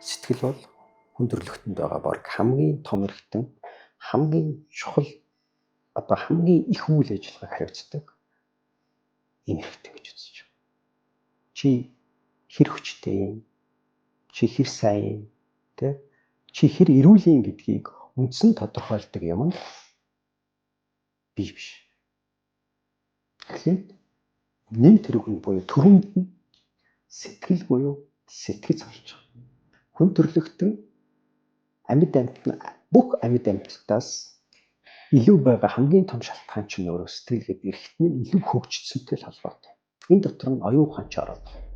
Сэтгэл бол хүн төрөлхтөнд байгаа баг хамгийн том эрхтэн, хамгийн чухал, одоо хамгийн их үйл ажиллагааг хариуцдаг ийм эрхтэн гэж үзэж байна. Чи хэр хүчтэй юм, чи хэр сайн юм, тэ? Чи хэр эрүүл юм гэдгийг үндсэн тодорхойлдог юм нь бие биш. Тэгэхээр нэм тэрэг нь буюу төрөнд нь сэтгэл буюу сэтгэц орж байгаа. Хүн төрлөختөн амьд амьтан бүх амьд амьтдаас илүү байгаа хамгийн том шалтгаан чинь өөрөө сэтгэл гэдэг эрхтэн нь илүү хөгжсөнтэй л холбоотой. Энэ дотор нь оюун ухаан ч ороод байгаа.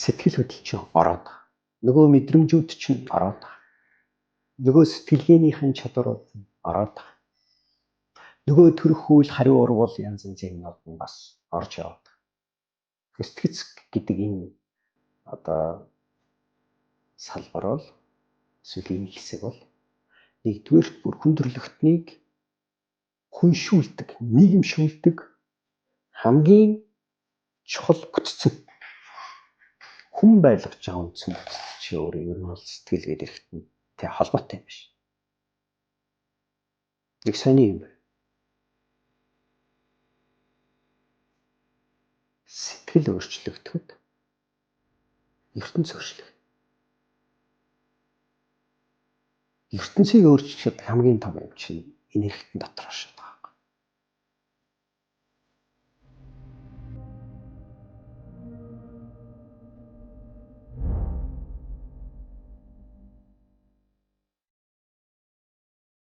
Сэтгэл хөдлөл чинь ороод байгаа. Нөгөө мэдрэмжүүд чинь ороод байгаа. Нөгөө сэтгэлгээнийхэн чадварууд нь ороод байгаа. Нөгөө төрөх үйл хариу урвал янз янзын юмнууд нь бас орж яваад. Сэтгэц гэдэг энэ одоо салбар бол эсвэл энэ хэсэг бол нэгдүгээрт бүр хүн төрөлхтнийг хүншүүлдэг, нийгэмшүүлдэг хамгийн чухал бүтцэн. Хүн байлгаж байгаа үндсэн бүтц чи өөрөө ер нь бол сэтгэл гэдэг эрхтэнтэй холбоотой юм биш. Нэг сони юм байна. Сэтгэл өөрчлөгдөхөд ертөнц өөрчлөгдөнө. Ертөнцийг өөрчилж хамгийн том юм чинь энэ эрхтэн дотор шат.